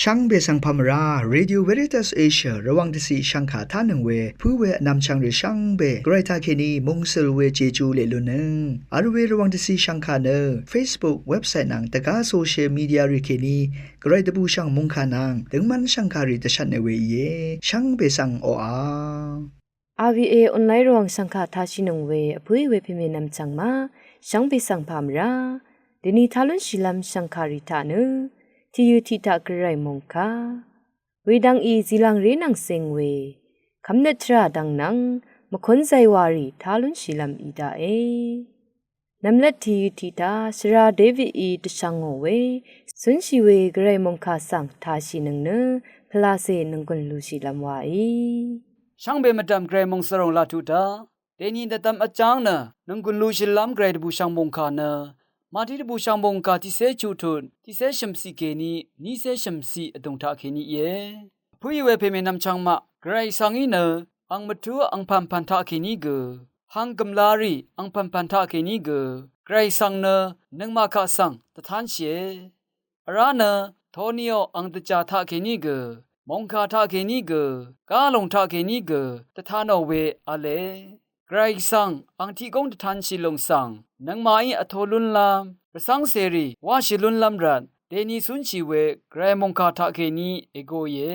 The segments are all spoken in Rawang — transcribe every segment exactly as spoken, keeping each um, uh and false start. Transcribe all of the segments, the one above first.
Shvngbe svng pà mvrá, Radio Veritas Asia Rvwàng dvciq shvngkà tánøng we pǿ we vnvmchvng rì shvngbe Gvray taqkèní mungsøl we Jeju leq lunnøng vl we Rvwàng dvciq shvngkà nø Facebook, website nvng dvgá social media rì kèní Gvray dvbùshv̀ng mòngkà nvng døngmv́n shv̀ngkàrì dvshvtne we íe. Shvngbe svng oqà. R V A online Rvwàng shv̀ngkà tashìnøng we vpǿì we pèmènvm chv̀ng ma, shvngbe svng pà mvrá. Dèni tá lúnshìlv́m shv̀ngkàrì taq nø, tìyø tiq taq Gvray mòngkà. Wedvng í zìlv̀ngré nvng seng we, kv́mnøt tvrà dvng nvng, mvkún zaywàrì tá lúnshìlv́m í daqe. Nvmlat tìyø tiq taq shvra Davidí dvshvngò we, cúnshì we Gvray mòngkà svng tashìnøng nø, pvlacè nònggùn lushìlv́m waí. Shvngbe mvdv̀m Gvray mòngsvròng laq tuq taq, dèni dvdvm vjáng nø, nònggùn lushìlv́m Gvray dvbùshv̀ng mòngkà nø, Mati dvbùshv̀ng mòngkà tiqcé chuqtut, tiqcé shø̀mciq kèní, niqcé shø̀mciq vdùng taqkèní íe. Vpǿì we pèmènvm chv̀ngmaq, Gvray svng í nø, ang mvtú angpv̀npv̀n taqkèní gø, hang gø̀mlarì angpv̀npv̀n taqkèní gø, Gvray svng nø, nøngmaq kaq svng, dvtánshìe. Vrá nø, toniò ang dvjà taqkèní gø, mòngkà taqkèní gø, gálòng taqkèní gø, dvtanò we v̄le. Gvray svng ang tiqgóng dvtanshì lòng svng, nøngmaqí vtō lúnlv́m, rvcv́ngcèrì wáshì lúnlv́m rvt, dèni cúnshì we Gvray mòngkà taqkèní ègoìe.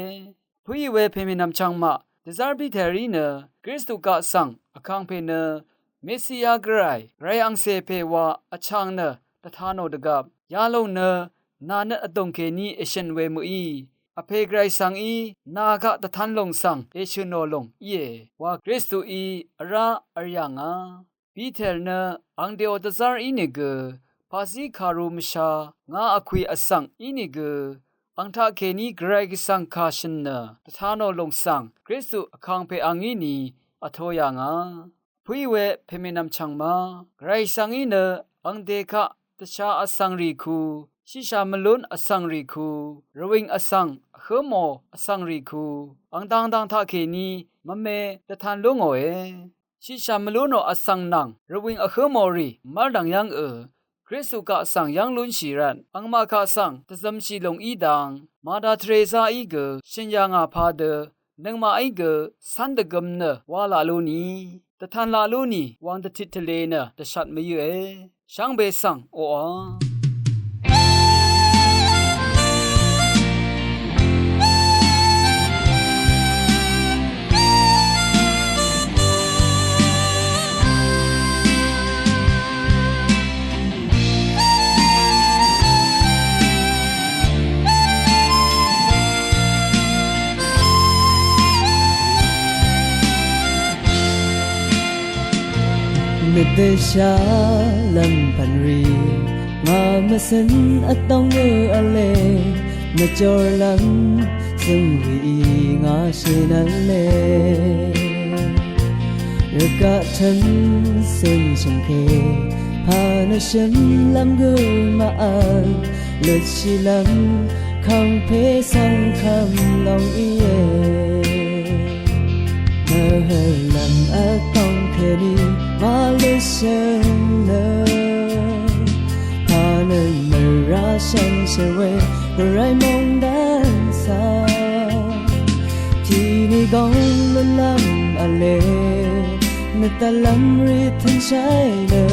Vpǿì we pèmènvm chv̀ngmaq, dvzv́r Piterí nø, Kristu kaq svng, vkangpè nø, Mesia Gvray, Gvray angcè pè wa vchvng nø, dvtanò dvgvp, yalòng nø, nà nøt vdòng kèní èshø̀n we mø̀í, Vpè Gvray svng í, nà kaq dvtan lòng svng, èshø̀nò lòng íe, wa Kristuí, vrá vryà ngà. Piter nø, ang dèò dvzv́r ínìgø, paqzí kàru mvsha, ngà vkwì vsvng ínìgø, ang taqkèní Gvray Gvsvng kà shø̀n nø, dvtanò lòng svng, Kristu vkangpè angí ni, vtō yà ngà. Vpǿì we pèmènvm chv̀ng ma, Gvray svng í nø, ang dè kaq, dvsha vsvng rì ku, shishà mvlún vsvng rì ku, rvwìng vsvng, vhǿmò vsvng rì ku, ang dangdang taqkèní, mvme, dvtan lú ngòe. Shishà mvlúnò vsvng nvng, rvwìng vhǿmò rì, mv́rdv̀ng yv́ng ø, Kristu kaq svng yv́ng lúnshì rvt, angmaq kaq svng, dvzvmshì lòng í dang, Mada Teresa í gø, shø̀n yà ngà padø, nøngmaqí gø, cv́n dvgøm nø, wa laq lú ni, dvtan laq lú ni, wvng dvtit tvlē nø, dvshat mvyǿe, shvngbe svng, oqà. Nøt dvsha lv́m pv̀n rì, ngà mvcø̀n vdóng ø v̄le, mvjòrlv́m zø̀ng rìí ngà shø̀n v̄le. Rvgaq tv́n cø̀n shø̀ngke, pà nø shø̀nlv́m gø màvl, løtshìlv́m kàngpè svng kvm lòng íe. Mvhø̀lv́m vdòng kèní, màløtshø̀n nø, pà nø mvrá shvnshø̀n we, Gvray mòngdàn svng. Tiqni góng lúnlv́m v̄le, nøt dvlv́m rì tø̀nshàì nø,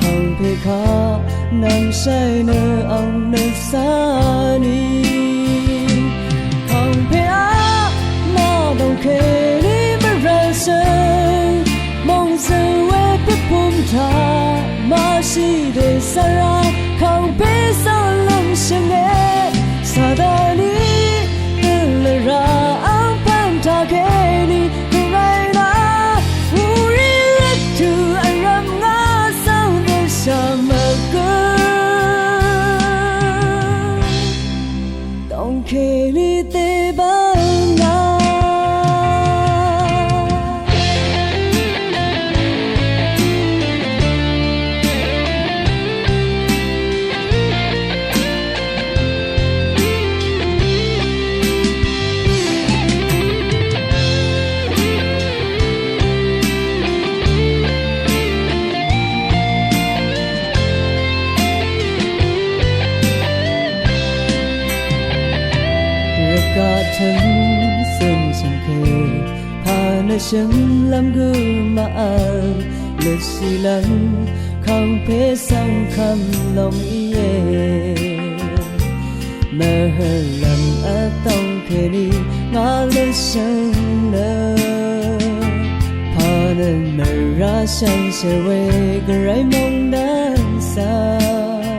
kàngpè kaq nv̀mshàì nø ang nøt cà ni. Kàngpè aq, nà dòng kèní mvrv̀lshø̀ng, mòngzø̀l we pvpum taq, màshì dècvra, kàngpè svng lv̀ngshø̀nge, Sataní, dø lvrà angpv̀n taqkèní, Gvray nà, wurì rvt tø̀ vrv̀m ngà svng dvshà mvgø. Dòng kèní dèbv̀n ngà. Gvtøng søng shøngke, pà nø shønglvm gø màvl, lvshìlvm kàngpè svng kvm lòng íe. Mvhøllvm vtòng kèní ngà lvshøng nø, pà nø mvrá shvngshì we gvray mòngdv̀n svng.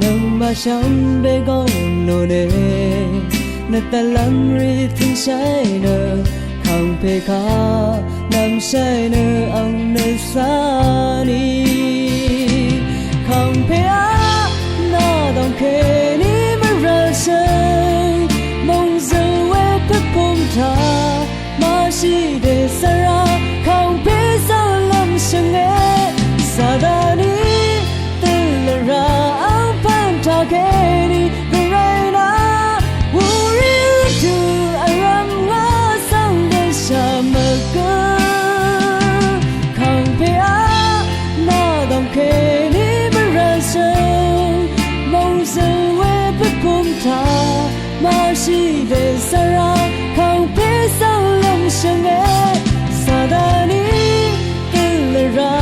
Nøngmaq shvngbe góng nòe, nø dvlv́m rì tø̀ngshàì nø, kàngpè kaq nv̀mshàì nø ang nø sá nì. Kàngpè aq, nà dòng kèní mvrv̀l shø̀ng, mòngzø̀l we pvkung taq, màshì dèsvra, kàngpè svng lv̀ngshø̀nge, Sataní dø lvrà angpv̀n taqkèní gvray nà, wurì rvtø̀ vrv̀m ngà svng dvshà mvgø. Kàngpè aq, nà dòng kèní mvrv̀l shø̀ng, mòngzø̀l we pvkung taq, màshì dèsvra, kàngpè svng lv̀ngshø̀nge, Sataní dø lvrà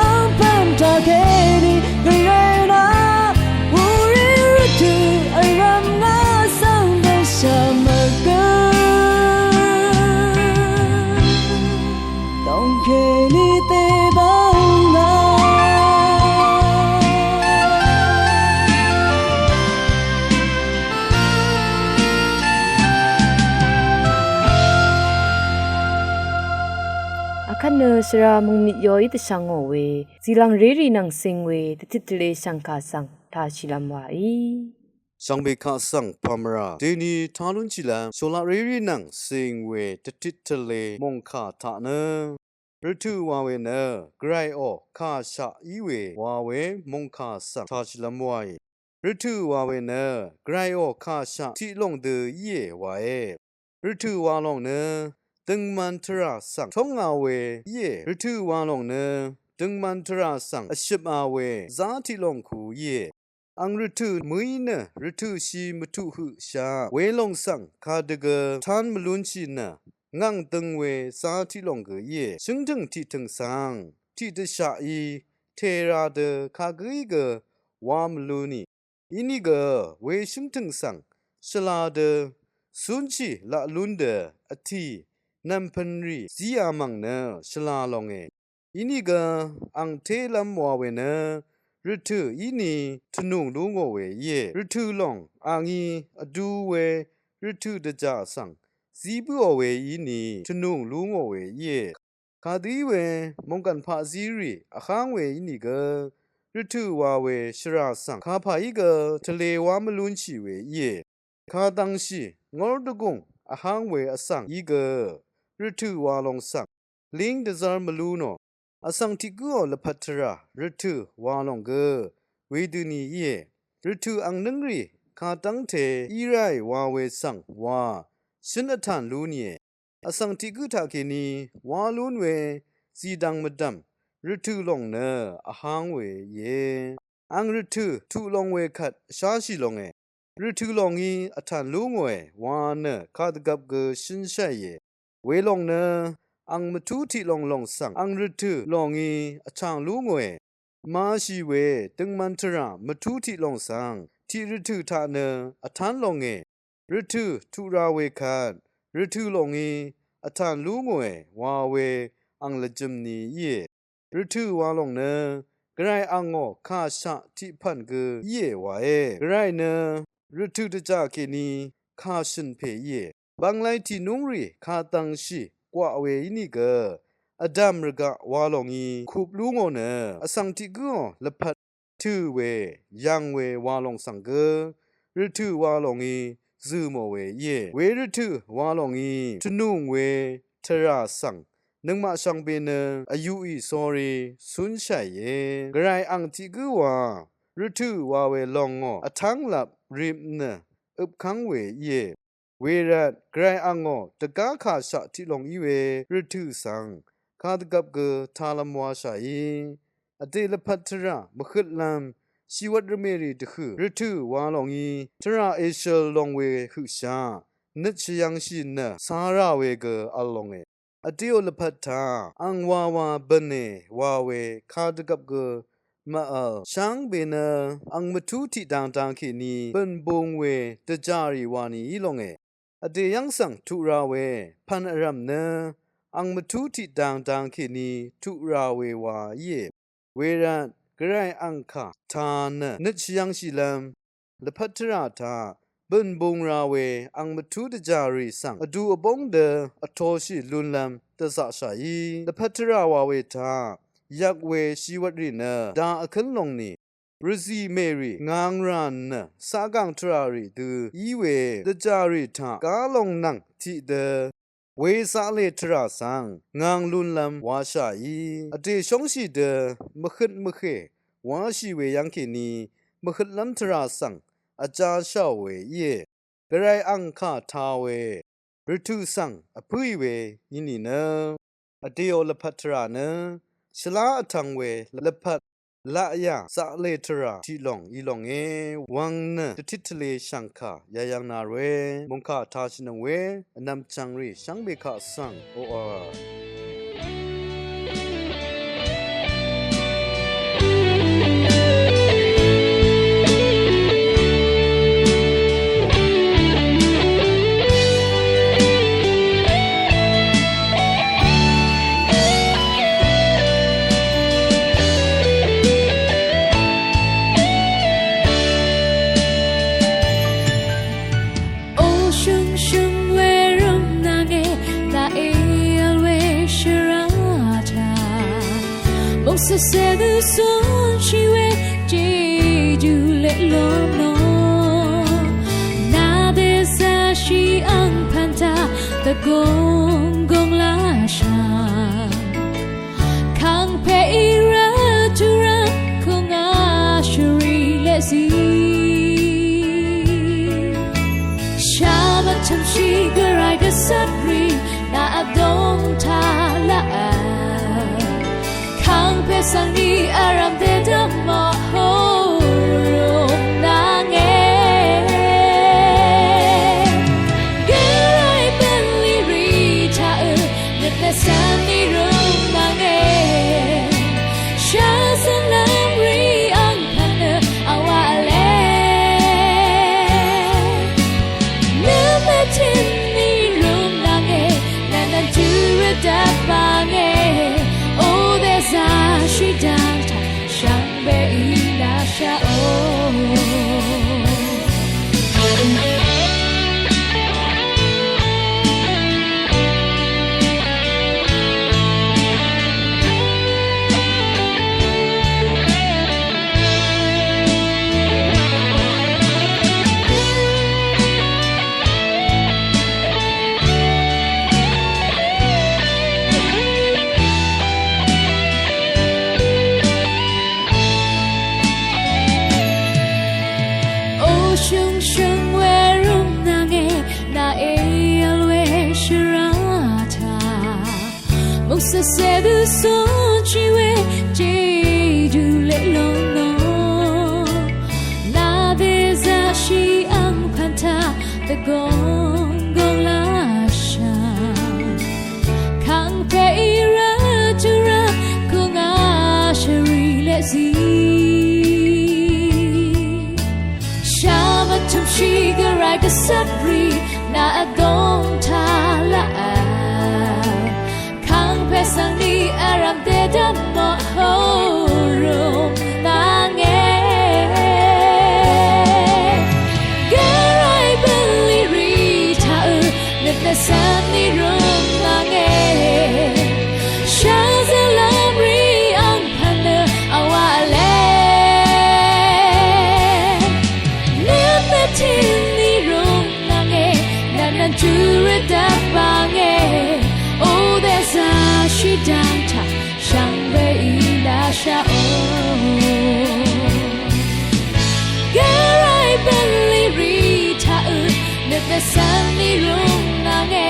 angpv̀n taqkèní gvray nà, wurì rvtø̀ vrv̀m ngà svng dvshà mvgø. Dòng kèní dèbà ngà. Akvt nø shvra mungmit yoí dvshvngò we, zìlvng rérì nvng sing we, dvtit tvle shv̀ngkà svng tāshìlvm wàí. Shvngbe kaq svng pàmvrà deni taq lúnshìlv́m, shòlaq rérì nvng sing we dvtit tvle mòngkà taq nø, rvtø̀ wa we nø, gvray ò kà shaq í we wa we mòngkà svng tāshìlv́m wàì. Rvtø̀ wa we nø, gvray ò kà shaq tiq lòng dø íe wàe. Rvtø̀ wa lòng nø, døngman tvrà svng tóng ngà we íe. Rvtø̀ wa lòng nø, døngman tvrà svng vshøp a we zá tiq lòng ku íe. Ang rvtø̀ mø̀í nø rvtø̀ shì mvtuq høqshaq welòng svng kadø gø tán mvlúnshì nø ngàng døng we zá tiq lòng gø íe. Shǿngtø̀ng tiqtø̀ng svng tiqdvshaqí tèrà dø kagǿí gø wá mvlú nì. Inìgø weshǿngtø̀ng svng shvla dø cúnshì laq lún dø vtì nv̀mpø̀nrì zíā mv̀ng nø shvla longe. Inìgø ang télv́m wa we nø rvtø̀ íni tvnùng lú ngò we íe. Rvtø̀ lòng angí vdu we rvtø̀ dvjà svng zí bǿò we íni tvnùng lú ngò we íe. Kadø í we mòngkàn paqzírì vháng we ínìgø rvtø̀ wa we shvrà svng kapà í gø tvlewá mvlúnshì we íe. Kadvngshì ngór dvgùng vháng we vsvng í gø rvtø̀ wa lòng svng líng dvzv́r mvlú nò. Vsvng tiq gǿò lvpat tvrà rvtø̀ wa lòng gø wedøni íe. Rvtø̀ ang nǿngrì kadv́ngte í ráì wa we svng wa shǿn vtàn lú nìe. Vsvng tiq gǿ taqkèní wá lún we zìdvng mvdv̀m rvtø̀ lòng nø vháng we íe. Ang rvtø̀ tuq long we kvt sháshì longe. Rvtø̀ lòngí vtàn lú ngòe wa nø kadvgvp gø shǿnshàìe. Welòng nø ang mvtú tiq lòng lòng svng ang rvtø̀ lòngí vchàng lú ngòe. Mashì we døngman tvrà mvtú tiq lòng svng tiq rvtø̀ taq nø vtán longe. Rvtø̀ tuq ra we kvt rvtø̀ lòngí vtàn lú ngòe wa we ang lvjø̀m ni íe. Rvtø̀ wa lòng nø gvray angò kà shaq tiq pv̀n gø íe wae. Gvray nø rvtø̀ dvjà kèní kà shø̀n pè íe. Bvnglay tìnúngrì kadvngshì gwaq we ínìgø vdv̀m rvgaq wa lòngí kup lú ngò nø vsvng tiq gǿò lvpat tø̀ we yv̀ng we wa lòng svng gø rvtø̀ wa lòngí zø̀ mò we íe. We rvtø̀ wa lòngí tvnùng we tvrà svng nøngmaq shvngbe nø vyuqì sórí cúnshàìe. Gvray ang tiq gǿ wa rvtø̀ wa we lòng ngò vtv́ng lap rip nø øpkv́ng we íe. Wervt gvray angò dvgá kà shaq tiq lòng í we rvtø̀ svng kadvgvp gø talvm washàí. Vdè lvpat tvrà mvhøtlv́m shìwvt rvmèrì dvhø̀ rvtø̀ wa lòngí tvrà èshøl long we høqshaq nøt shvyv̄ngshì nø sá rà we gø v̄l longe. Vdèò lvpat taq ang wawa bv̀ne wa we kadvgvp gø mv-v̄l. Shvngbe nø ang mvtú tiqdang dang kèní bø̀n bung we dvjà rì wa ni í longe. Vdè yv́ng svng tuq ra we pv̀n vrv̀m nø ang mvtú tiqdang dang kèní tuq ra we wa íe. Wervt gvray ang kà tā nø nøt shvyv̄ngshìlv́m lvpat tvrà taq bø̀n bung ra we ang mvtú dvjà rì svng vdu vbóng dø vtōshì lúnlv́m dvzaqshàí. Lvpat tvrà wa we taq yvk we shìwvt rì nø da vkǿn lòngni rvzì mèrì ngang rà nø saqgàng tvrà rì dø í we dvjà rì taq gá lòng nvng tiqdø we zaqlè tvrà svng ngang lúnlv́m washàí. Vdè shóngshì dø mvhøt mvhè washì we yv́ng kèní mvhøtlv́m tvrà svng vjashàò we íe. Gvray ang kà tā we rvtø̀ svng vpǿì we í nìnø vdèò lvpat tvrà nø shvlá vtv̄ng we lvpat laqyà zaqlè tvrà tiq lòng í longe. Wvng nø dvtit tvlē shv̀ngkà yayv̄ng nà rwe mòngkà tāshìnøng we vnvm chv̀ngrì shvngbe kaq svng oqà. O shøngshøng we rømnange, naq èvl we shvrata. Mòngsvsè dø sunshì we jeju leq lónò. Naq dèzashì angpv̀n taq dvgùng gùng lashà. Kàngpè í rvt tvrvt kùngà shvrì leqzí. Shàmvt tø̀mshì gvray gvzvt rì nà vdòng taq laqà. Kàngpè svng ni vrv̀m dèdvmò rùm nange. Gvray bv̀nlì rì taq ø nøt nø svng ni røng nange. Shvzønlv́m rì angpv̀n nø awaqle. Nø mvtøn ni røng nange, nvnvn tø rvdvp mange. O dèzashì dvng taq shvngbe í lashàò. O shøngshøng we rømnange, naq èvl we shvrata. Mòngsvsè dø sunshì we jeju leq lónò. Naq dèzashì angpv̀n taq dvgùng gùng lashà. Kàngpè í rvt tvrvt kùngà shvrì leqzí. Shàmvt tø̀mshì gvray gvzvt rì nà vdòng taq laqà. Kàngpè svng ni vrv̀m dèdvmò rùm nange. Gvray bv̀nlì rì taq ø nøt nø svng ni røng nange. Shvzønlv́m rì angpv̀n nø awaqle. Nøt nø tøn ni røng nange, nvnvn tø rvdvp mange. O dèzashì dvng taq shvngbe í lashàò. Gvray bv̀nlì rì taq ø nøt nø svng ni røng nange.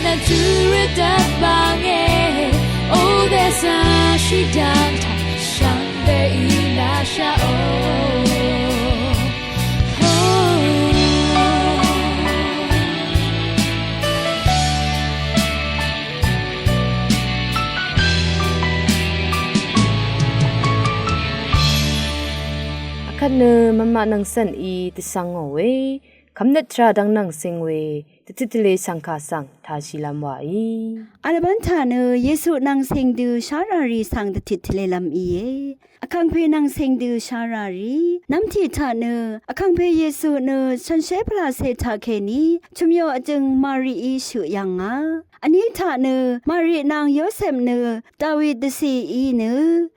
Tø̄ rvdvt bvnge, o dvsa shvdv̀ng taq shvngbe í nashaqò. Akvt nø mvmaq nvng cv̀n í dvsvng ngò we, kvmnøt tvrà dvng nvng cing we, dvtit tvle shv̀ngkà svng tāshìlv́m wàí. Vlvbán taq nø Yesu nvng cing dø shárà rì svng dvtit tvlelv́m íe. Vkàngpè nvng cing dø shárà rì. Nv́mtiq taq nø Vkàngpè Yesu nø shànshér pvlacè taqkèní chø̀myo vjø̀ng Marií shøq yv̀ngà. Vní taq nø Mari nvng Yosep nø Dawi dvcìí nø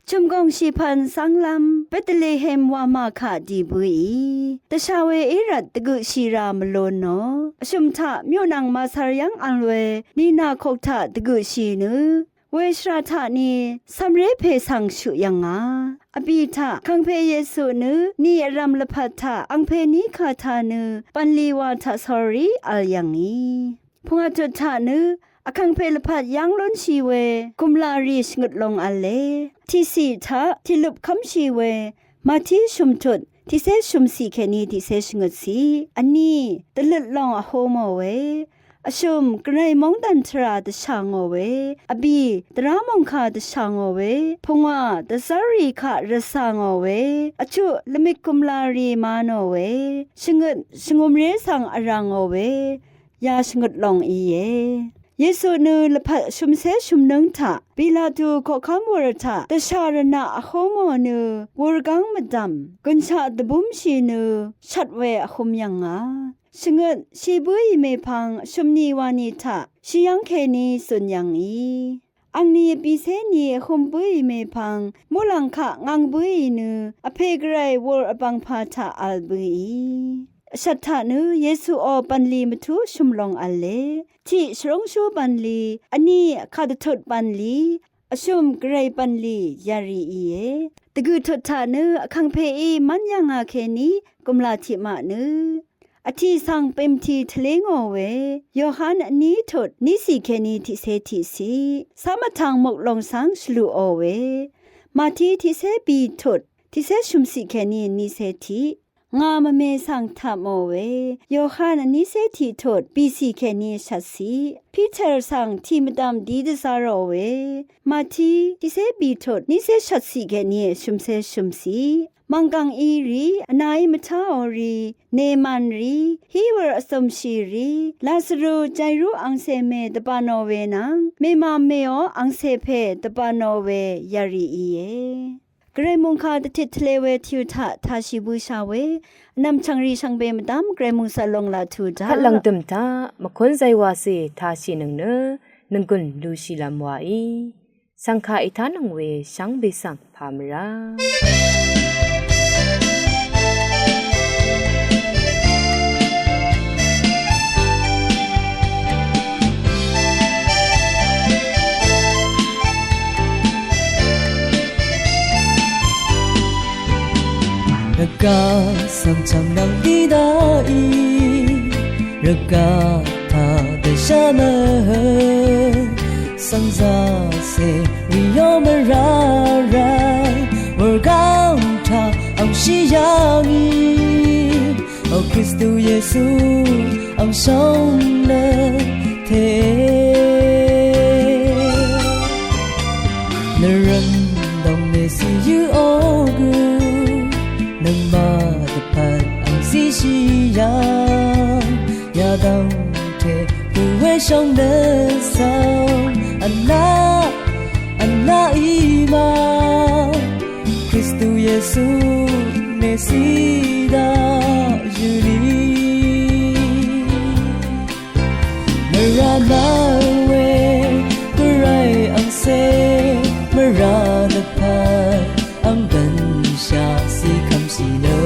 chø̀mgòng shìpvn zv́nglv́m Betlehem wamà kaq dì bøì. Dvsha we í rvt dvgøqshì rà mvlon nò. Vshø̀m taq myuqnàng màsvr yv́ng vl we nìnà kok taq dvgøqshì nø we shvra taq ni cv̀mré pè svng shøq yv̀ngà. Vbì taq Vkàngpè Yesu nø ni vrv̀m lvpat taq angpè ní kà taq nø bv̀nlì wa taq sórí vl yv̀ngì. Pungwà tut taq nø Vkàngpè lvpat yv́ng lúnshì we gùmlà rì shvngøt long v̄le. Tiqciq taq tìløp kv́mshì we Mati shø̀m tut tiqcé shø̀mciq kèní tiqcé shvngøtciq. Vní dvløt long vhú mò we. Vshø̀m gvray móngdàn tvrà dvshà ngò we. Vbì dvrá mòngkà dvshà ngò we. Pungwà dvzv́r rì kaq rvcà ngò we. Vchuq lvmik gùmlà rì ma nò we. Shvngøt shvngumré svng vrà ngò we. Ya shvngøt long íe. Yesu nø lvpat shø̀mcé shø̀mnǿng taq Pilatu koqkv́m wur taq dvshà rvnaq vhú mò nø wurgáng mvdv̀m gø̀nshaq dvbúmshì nø shvt we vhø̄m yv̀ngà. Shvngøt shì bǿì mèpvng shø̀mni wani taq shì yv́ng kèní zùn yv̀ngì. Angni vbìcé ni vhø̄m bǿì mèpvng muqlàng kaq ngv̄ng bǿì nø vpè gvray wur vbv̀ngpà taq vl bǿì. Vshvt taq nø Yesuò bv̀nlì mvtú shø̀m long v̄le. Tiq shvrúngshú bv̀nlì, vní vkàdvtut bv̀nlì, vshø̀m gvray bv̀nlì yarì íe. Dvgø̀ tut taq nø Vkàngpèí mv́n yv̀ngà kèní gùmlà tiqmaq nø vtì svng bèmtì tvlé ngò we. Yohan vní tut níciq kèní tiqcé tiqciq. Cám vtvng muk long svng shvlùò we. Mati tiqcé bì tut tiqcé shø̀mciq kèní nícé tiq. Ngà mvme svng taq mò we. Yohan vnícé tiq tut bìciq kèní shvtciq. Piter svng tì mvdv̀m dí dvzá rò we. Mati tiqcé bì tut nícé shvtciq kèní shø̀mcé shø̀mciq. Mv̀nggv̀ng í rì, vnaí mvtáò rì, Neman rì, hí wur vzø̀mshì rì, Lazaru Jairu angcè mè dvbà nò we nvng, mèmà mèò angcè pè dvbà nò we yarì íe. Gvray mòngkà dvtit tvle we tìu taq tāshì bǿshà we, vnvm chv̀ngrì shvngbe mvdv́m gvray mòngsvt long laq tù taq. Kvt lv̀ngdø̀m taq, mvkún zaywacè tāshìnøng nø, nònggùn lúshìlv́m wàí. Shv̀ngkà ètánøng we shvngbe svng pà mvrá. Rvgaq svng chv̀ngnvng dí daqì, rvgaq taq dvshá mvhø, svng zaqcè rìó mvrá rvt, wurgáng taq angshí yà ngì, O Kristu Yesu, ang shóng nø te. Nvrøn dòng mèsì yǿ o gø, nøngmaq dvpvt ang zíshì yv̀ng, yadv̀ng te gø we shóng nø svng, vnaq, vnaq í ma. Kristu Yesu Mesi daq yø̀lì. Mvrà mvwe Gvray angcè mvrà dvpvt ang gv̀nshaq zí kv́mshì nø.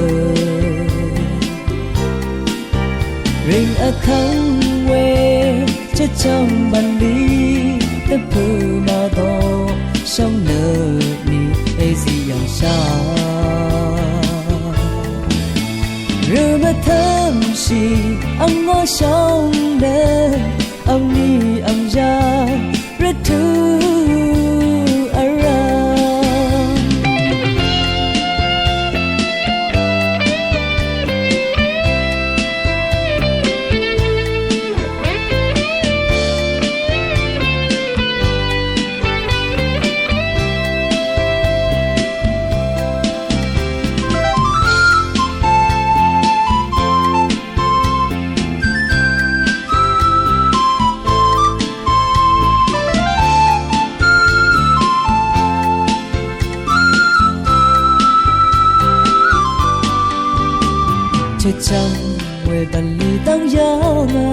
Rìng vtv́ng we chvchv́ng bv̀nlì dvpø̀ màdòq shvngnøt ni èzí yv̀ngshà. Rø mvtv́mshì angò shvngnøt angní ang Rvtø̄ vrá. Chøchvng we bv̀nlì dv́ng yv́ngà,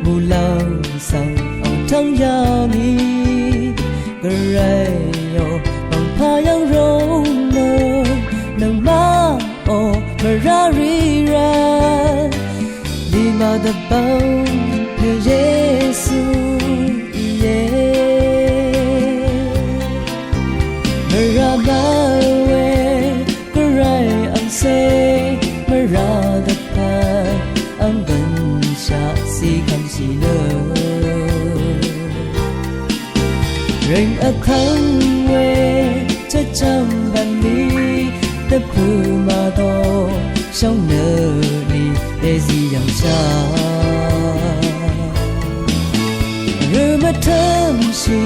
muqlàng svng àng tv́ng yv́ngì, Gvray ò bv̀ngpà yv́ng rúng nø, nøngmaq ò mvrá rì rvt, lìmà dvbvng pè Yesu íe. Mvrá mvl we Gvray angcè, mvrá dvpvt àng bø̀nshaq zí kv́mshì nø. Reng vtvng we chvchvm bv̀nlì, dvpø̀ màdò shóng nø lì èzí yv̀ngshà. Rø mvtǿmshì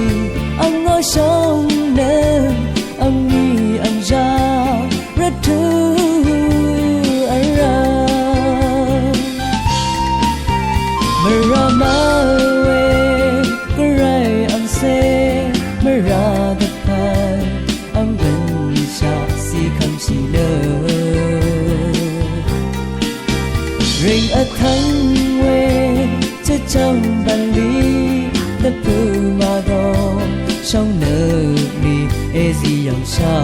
àng ngò shóng nø, àngní àngzhá rvtø̄ vrá. Mvrá mvl we Gvray angcè, mvrá dvpvt àng bø̀nshaq zí kv́mshì nø. Reng vtvng we chvchvm bv̀nlì, dvpø̀ màdò shóng nø lì èzí yv̀ngshà.